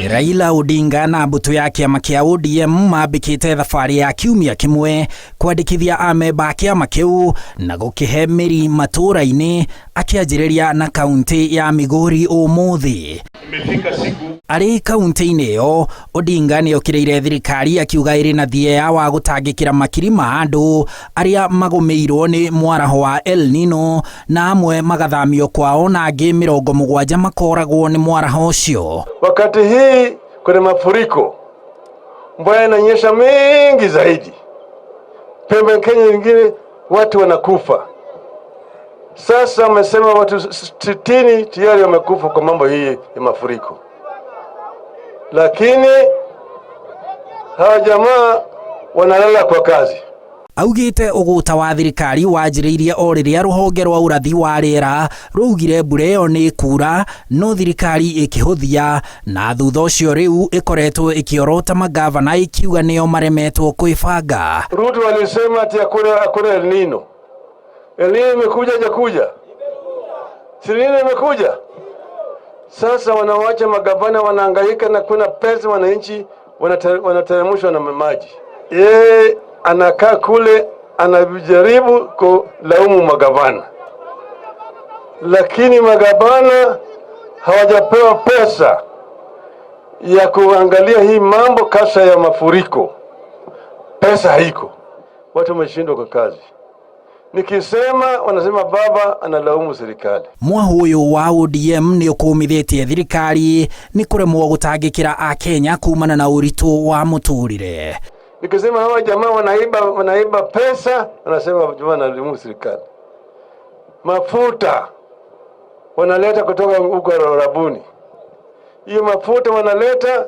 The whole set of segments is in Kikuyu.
Raila Odinga na mbũtũ ya kĩama kĩa ODM mambĩkĩte thabarĩ ya kiumia kĩmwe kwandĩkithia amemba a kĩama kĩu na gũkĩhe mĩri matũũra-inĩ, akĩanjĩrĩria na kaunti ya Migori ũmũthĩ. Arĩ kaunti-inĩ ĩyo, Odinga nĩ okĩrĩire thirikari akiuga ĩrĩ na thieya wa gũtangĩkĩra makiri ma andũ arĩa magũmĩirwo nĩ mwaraho wa El Nino na amwe magathamio kwao na angĩ 70 makoragwo nĩ mwaraho ũcio. Wakati hii kuna mafuriko, mvua inanyesha mingi zaidi, pembe Kenya nyingine watu wanakufa. Sasa wamesema watu 60 tayari wamekufa kwa mambo hii ya mafuriko, lakini hawa jamaa wanalala kwa kazi. Augĩte ũgũta wa thirikari wanjĩrĩirie o rĩrĩa rũhonge rwa ũrathi wa rĩera rũugire mbura ĩyo nĩ ĩkura, no thirikari ĩkĩhũthia na thutha ũcio rĩu ĩkoretwo ĩkĩorota magavana ĩkiuga nĩo maremetwo kwĩbanga. Ruto alisema ati hakuna El Nino. El Nino imekuja hajakuja? Si El Nino imekuja? Sasa wanawacha magavana wanahangaika na kuna pesa, wananchi wanateremshwa na maji. Yeye anakaa kule anajaribu kulaumu magavana, lakini magavana hawajapewa pesa ya kuangalia hii mambo kasa ya mafuriko. Pesa haiko, watu wameshindwa kwa kazi. Nikisema wanasema baba analaumu serikali. Mwahu ũyũ wa ODM nĩ ũkũmithĩtie thirikari nĩ kũremwo gũtangĩkĩra akenya kumana na ũritũ wa mũtũrĩre. Nikisema hawa jamaa wanaiba pesa, wanasema jamaa analaumu serikali. Mafuta wanaleta kutoka huko Arabuni, hiyo mafuta wanaleta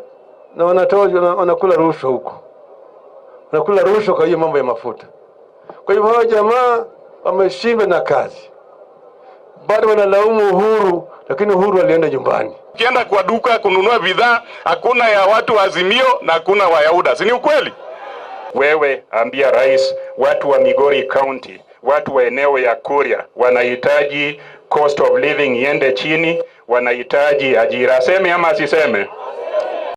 na wanatoa, wanakula rushwa huko, wanakula rushwa kwa hiyo mambo ya mafuta. Kwa hivyo hawa jamaa wameshindwa na kazi, bado wanalaumu Uhuru, lakini Uhuru alienda nyumbani. Ukienda kwa duka kununua bidhaa, hakuna ya watu wa Azimio na hakuna wa Yuda, si ni ukweli? Wewe ambia rais, watu wa Migori County, watu wa eneo ya Kuria wanahitaji cost of living iende chini, wanahitaji ajira. Aseme ama asiseme?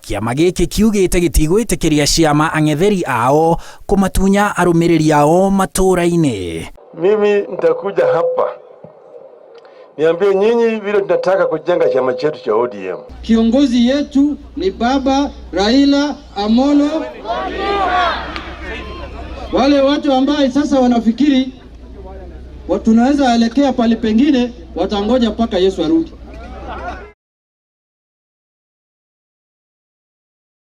Kĩama gĩkĩ kiugĩte gĩtigwĩtĩkĩria ciama ang'etheri ao kũmatunya arũmĩrĩri ao matũũra-inĩ. Mimi nitakuja hapa niambie nyinyi vile tunataka kujenga chama chetu cha ODM. Kiongozi yetu ni Baba Raila Amolo. Wale watu ambaye sasa wanafikiri tunaweza elekea pale pengine, watangoja mpaka Yesu arudi.